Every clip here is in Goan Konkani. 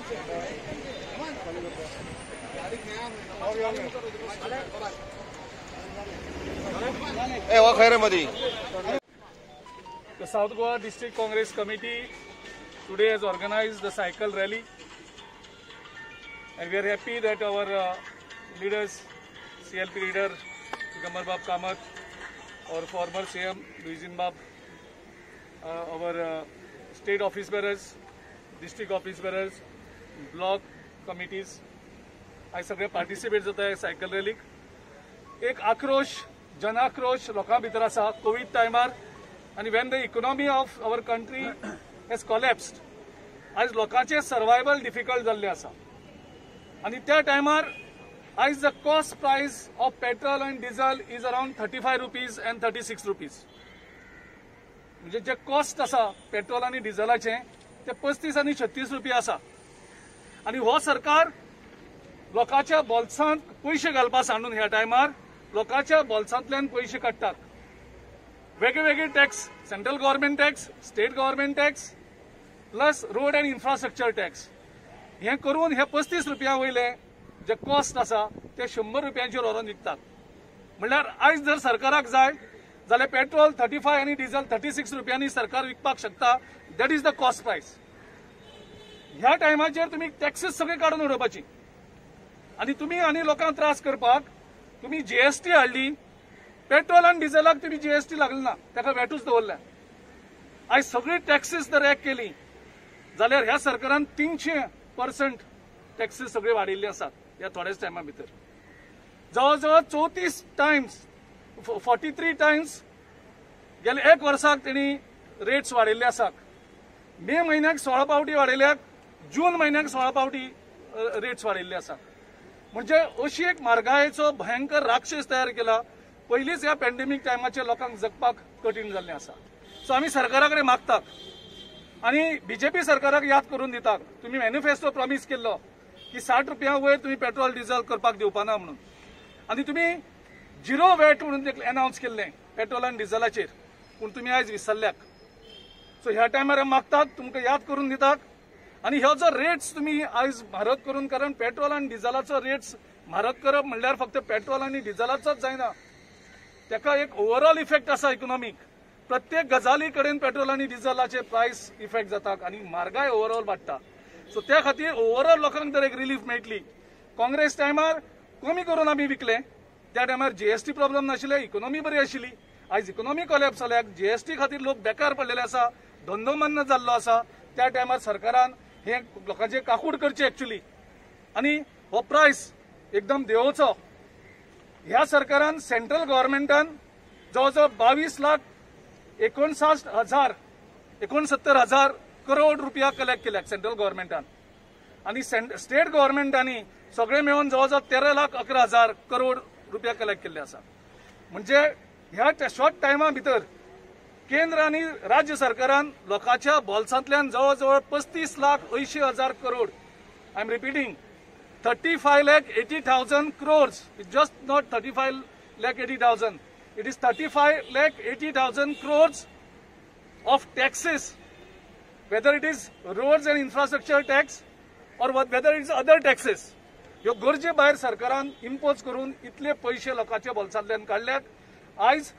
The South Goa District Congress Committee today has organized the cycle rally, and we are happy that our leaders, CLP leader Digambar Bab Kamat, our former CM Luizinho Bab, our state office bearers, district office bearers, block committees, आयज सगळे पार्टिसिपेट जाता सायकल रॅलीक. एक आक्रोश, जनाक्रोश लोकां भितर आसा कोवीड टायमार, आनी when the economy of our country has collapsed, आयज लोकांचें सर्वायवल डिफिकल्ट जाल्लें आसा. आनी त्या टायमार आयज the cost price of petrol and diesel is around 35 rupees and 36 rupees. म्हणजे जे कॉस्ट आसा पेट्रोल आनी डिझलाचें ते 35 आनी 36 रुपया आसा. आनी हो सरकार लोकांच्या बोल्सांत पयशे घालपा सांडून ह्या टायमार लोकांच्या बोल्सांतल्यान पयशे काडटात. वेगळे tax, central government tax, state government tax, plus road and infrastructure tax, हें करून हे 35 रुपया वयले जे कॉस्ट आसा ते 100 रुपयांचेर व्हरून विकतात. म्हणल्यार आयज जर सरकाराक जाय जाल्यार पेट्रोल 35 आनी डिझल 36 रुपयांनी सरकार विकपाक शकता. That is the cost price. ह्या टायमाचेर तुमी टॅक्सीस सगळे काडून उडोवपाची आनी तुमी आनी लोकांक त्रास करपाक तुमी जीएसटी हाडली. पेट्रोल आनी डिझलाक तुमी जीएसटी लागली ना, ताका वॅटूच दवरल्या. आयज सगळी टॅक्सीस जर एक केली जाल्यार ह्या सरकारान 300% टॅक्सीस सगळे वाडयल्ले आसात ह्या थोड्याच टायमा भितर. जवळ जवळ 34 टायम्स, 43 टायम्स गेले एक वर्साक तेणी रेट्स वाडयल्ले आसात. मे म्हयन्याक 16 पावटी वाडयल्यात, जून म्हयन्याक 16 पावटी रेट्स वाडयल्ले आसात. म्हणजे अशी एक म्हारगायेचो भयंकर राक्षस तयार केला. पयलींच ह्या पॅन्डेमीक टायमाचेर लोकांक जगपाक कठीण जाल्लें आसा. सो आमी सरकारा कडेन मागतात आनी बीजेपी सरकाराक याद करून दितात, तुमी मॅनिफेस्टो प्रॉमीस केल्लो की 60 रुपया वयर तुमी पेट्रोल डिझल करपाक दिवपाना म्हणून, आनी तुमी झिरो वॅट म्हणून अनावन्स केल्लें पेट्रोल आनी डिझलाचेर, पूण तुमी आयज विसरल्यात. सो ह्या टायमार आमी मागतात, तुमकां याद करून दितात. आनी ह्यो जो रेट्स तुमी आयज म्हारग करून, कारण पेट्रोल आनी डिझलाचो रेट्स म्हारग करप म्हणल्यार फक्त पेट्रोल आनी डिझलाचोच जायना, ताका एक ओवरऑल इफेक्ट आसा इकॉनॉमीक. प्रत्येक गजाली कडेन पेट्रोल आनी डिझलाचे प्रायस इफेक्ट जाता आनी म्हारगाय ओवरऑल वाडटा. सो त्या खातीर ओवरऑल लोकांक तर एक रिलीफ मेळटली. काँग्रेस टायमार कमी करून आमी विकले, त्या टायमार जीएसटी प्रॉब्लम नाशिल्ले, इकॉनॉमी बरी आशिल्ली. आयज इकॉनॉमी कोलॅप्स जाल्या, जीएसटी खातीर लोक बेकार पडलेले आसा, धंदो मंद जाल्लो आसा. त्या टायमार सरकारान हे लोकांचे काकूट करचे एक्चुअली, आनी हो प्रायस एकदम देंवोवचो. ह्या सरकारान सेंट्रल गव्हर्मेंटान जवळ जवळ 22,59,000 69,000 करोड रुपया कलेक्ट केल्यात सेंट्रल गव्हर्मेंटान, आनी स्टेट गव्हर्मेंटांनी सगळे मेळून जवळ जवळ 13,11,000 करोड रुपया कलेक्ट केल्ले आसा. म्हणजे ह्या शॉर्ट टायमा भितर केंद्र आनी राज्य सरकारान लोकांच्या बोल्सांतल्यान जवळ जवळ 35,80,000 crore, I am repeating 35,80,000 crores. It's just not 35,80,000. It is 35,80,000 crores of taxes, whether it is roads and infrastructure tax or whether it is other taxes. ह्यो गरजे भायर सरकारान इम्पोज करून इतले पयशे लोकांच्या बोल्सांतल्यान काडल्यात. आयज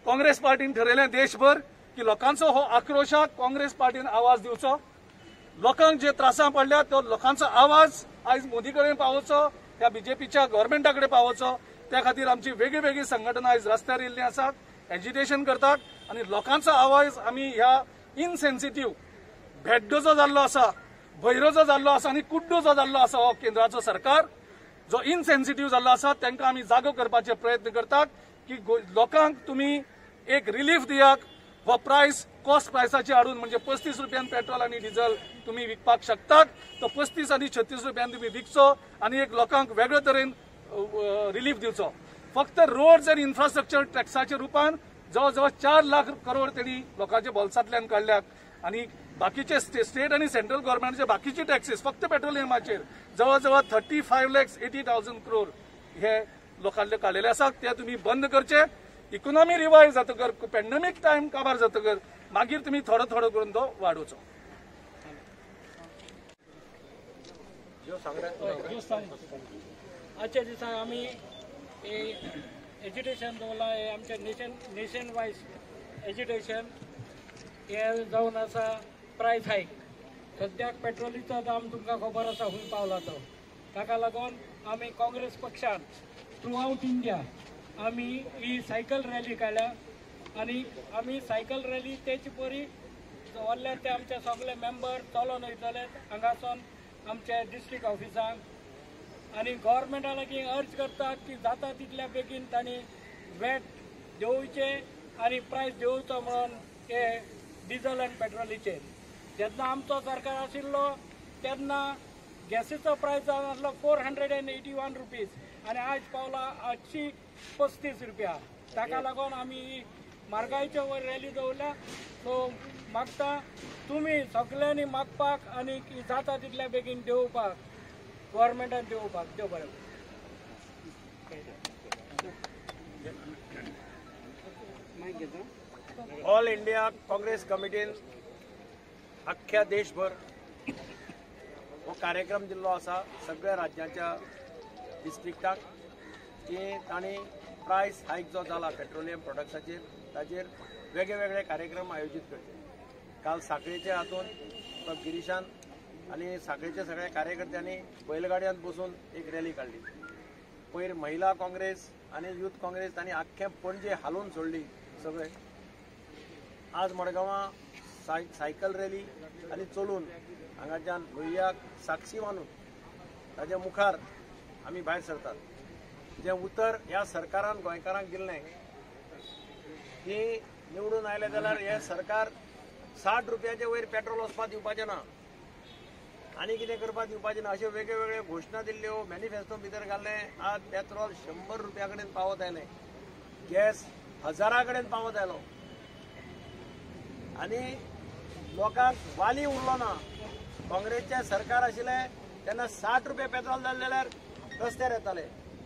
काँग्रेस पार्टीन ठरयलें देशभर की लोकांचो हो आक्रोशाक काँग्रेस पार्टीन आवाज दिवचो, लोकांक जे त्रासां पडल्यात तो लोकांचो आवाज आयज मोदी कडेन पावोवचो, ह्या बीजेपीच्या गव्हर्मेंटा कडेन पावोवचो. त्या खातीर आमची वेगळी वेगळी संघटना आयज रस्त्यार येयल्ली आसात, एजिटेशन करतात आनी लोकांचो आवाज आमी ह्या इनसेन्सिटीव भेड्डो जो जाल्लो आसा, भैरो जो जाल्लो आसा आनी कुड्डो जो जाल्लो आसा हो केंद्राचो सरकार जो इनसेन्सिटीव जाल्लो आसा तांकां आमी जागो करपाचे प्रयत्न करतात की लोकांक तुमी एक रिलीफ दियात. हो प्रायस कॉस्ट प्रायसाचे हाडून म्हणजे 35 रुपयान पेट्रोल आनी डिझल तुमी विकपाक शकतात, तो 35 आनी 36 रुपयान तुमी विकचो आनी एक लोकांक वेगळे तरेन रिलीफ दिवचो. फक्त रोड्स आनी इन्फ्रास्ट्रक्चर टॅक्साच्या रुपान जवळ जवळ 4 लाख करोड तेणी लोकांच्या बोल्सांतल्यान काडल्यात, आनी बाकीचे स्टेट आनी सेंट्रल गव्हर्मेंटचे बाकीचे टॅक्सीस फक्त पेट्रोलियमाचेर जवळ जवळ 35,80,000 करोड हे लोकांले काडलेले आसात. ते तुमी बंद करचे. इकॉनॉमी रिवायव जातकर, पॅन्डेमीक टायम काबार जातकर मागीर तुमी थोडो थोडो करून तो वाडोवचो. आजच्या दिसा आमी एज्युटेशन दवरलां. हें आमचें नेशन वायज एज्युटेशन हें जावन आसा प्रायस हायक. सद्याक पेट्रोलीचो दाम तुमकां खबर आसा खूंय पावला तो. ताका लागून आमी काँग्रेस पक्षान थ्रू आवट इंडिया आमी ही सायकल रॅली काडल्या आनी आमी सायकल रॅली तेच परी दवरल्या. ते आमचे सगळे मेंबर चलोन वयतले हांगासून आमचे डिस्ट्रिक्ट ऑफिसांक आनी गव्हर्मेंटा लागीं अर्ज करतात की जाता तितल्या बेगीन तांणी वॅट देंवचे आनी प्रायस देंवचो म्हणून हे डिजल आनी पेट्रोलीचेर. जेन्ना आमचो सरकार आशिल्लो तेन्ना गॅसीचो प्रायस जावन आसलो 481 रुपीज आनी आयज पावला 835 रुपया. ताका लागून आमी म्हारगायचे वयर रॅली दवरल्या. सो मागता तुमी सगळ्यांनी मागपाक आनी जाता तितल्या बेगीन देंवपाक, गव्हर्मेंटान देंवपाक. देव बरें. ऑल इंडिया काँग्रेस कमिटीन अख्ख्या देशभर हो कार्यक्रम दिल्लो आसा सगळ्या राज्याच्या डिस्ट्रिक्टाक की तांणी प्रायस हायक जो जाला पेट्रोलियम प्रोडक्ट्साचेर ताचेर वेगळे कार्यक्रम आयोजीत करचे. काल साखळेच्या हातून गिरीशान आनी साखळेच्या सगळ्या कार्यकर्त्यांनी बैलगाडयांत बसून एक रॅली काडली. पयर महिला काँग्रेस आनी यूथ काँग्रेस तांणी आख्खें पणजे हालोवन सोडली सगळे. आज मडगांवां सायकल रॅली आनी चलून हांगाच्यान लोहियाक साक्षी मानून ताच्या मुखार आमी भायर सरतात. जें उतर ह्या सरकारान गोंयकारांक दिल्लें की निवडून आयलें जाल्यार हें सरकार 60 रुपयाचे वयर पेट्रोल वचपाक दिवपाचें ना आनी कितें करपाक दिवपाचें ना अश्यो वेगळे घोशणा दिल्ल्यो, मॅनिफेस्टो भितर घाल्लें. आज पेट्रोल 100 रुपया कडेन पावत आयलें, गॅस 1000 कडेन पावत आयलो आनी लोकांक वाली उरलो ना. काँग्रेसचें सरकार आशिल्लें तेन्ना 60 रुपया पेट्रोल जालें जाल्यार रस्त्यार येताले,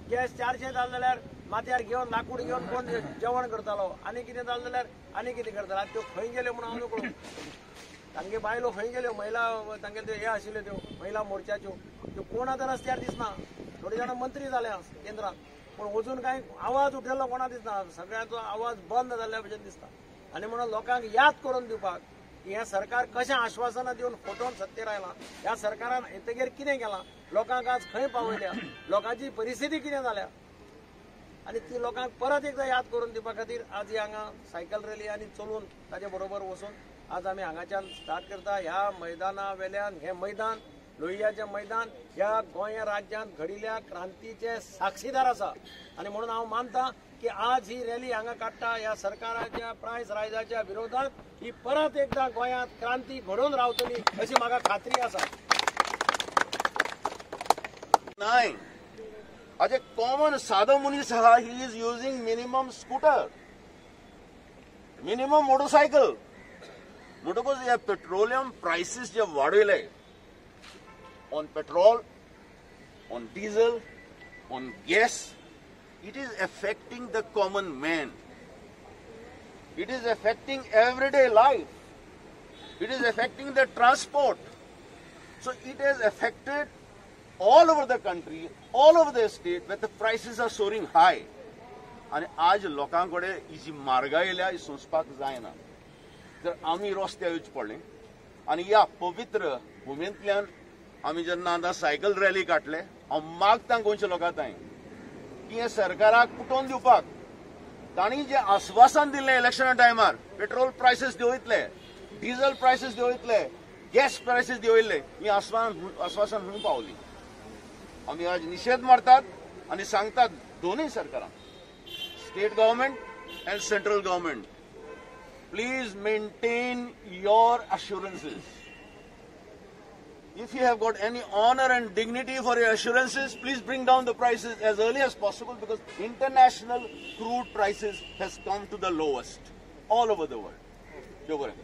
गॅस 400 जालें जाल्यार माथ्यार घेवन लाकूड घेवन कोण जेवण करतालो आनी कितें जालें जाल्यार आनी कितें करतालो. आनी त्यो खंय गेल्यो म्हणून हांव नकळो. तांगे बायलो खंय गेल्यो, महिला तांगे त्यो हे आशिल्ल्यो त्यो महिला मोर्चाच्यो त्यो कोण आतां रस्त्यार दिसना. थोडे जाणां मंत्री जाल्या केंद्रांत पूण अजून कांय आवाज उठयल्लो कोणा दिसना. सगळ्यांचो आवाज बंद जाल्ल्या भशेन दिसता. आनी म्हणून लोकांक याद करून दिवपाक की हें सरकार कशें आश्वासनां दिवन फटोवन सत्तेर आयलां, ह्या सरकारान येतगीर कितें केलां, लोकांक आज खंय पावयल्या, लोकांची परिस्थिती कितें जाल्या आनी ती लोकांक परत एकदां याद करून दिवपा खातीर आज ही हांगा सायकल रॅली आनी चलून ताजे बरोबर वचून आज आमी हांगाच्यान स्टार्ट करता. ह्या मैदाना वेल्यान, हें मैदान लोहियाचें मैदान ह्या गोंय राज्यांत घडिल्ल्या क्रांतीचे साक्षीदार आसा आनी म्हणून हांव मानता की आज ही रॅली हांगा काडटा ह्या सरकाराच्या प्रायस रायजाच्या विरोधात ही परत एकदां गोंयांत क्रांती घडोवन रावतली अशी म्हाका खात्री आसा. नाय आज एक कॉमन सादो मनीस आहा, he is using minimum scooter, minimum motorcycle. म्हणटकूच हे पेट्रोलियम प्रायसीस जे वाडयले on petrol, on diesel, on gas, it is affecting the common man. It is affecting everyday life. It is affecting the transport. So it has affected all over the country, all over the state, where the prices are soaring high. आनी आज लोकां कडेन ही जी म्हारगाय येयल्या ही सोंसपाक जायना. तर आमी रस्त्यार येवचें पडलें आनी ह्या पवित्र भुमेंतल्यान आमी जेन्ना आतां सायकल रॅली काडले, हांव मागता गोंयच्या लोकां तांय की हें सरकाराक उठोवन दिवपाक तांणी जें आस्वासन दिल्लें इलेक्शना टायमार, पेट्रोल प्रायसीस देंवयतले, डिझल प्रायसीस देंवयतले, गॅस प्रायसीस देंवयल्ले, ही आस्वासन म्हणून पावली. आमी आज निशेध मारतात आनी सांगतात दोनूय सरकारांक, state government and central government, please maintain your assurances. If you have got any honor and dignity for your assurances, please bring down the prices as early as possible, because international crude prices has come to the lowest all over the world.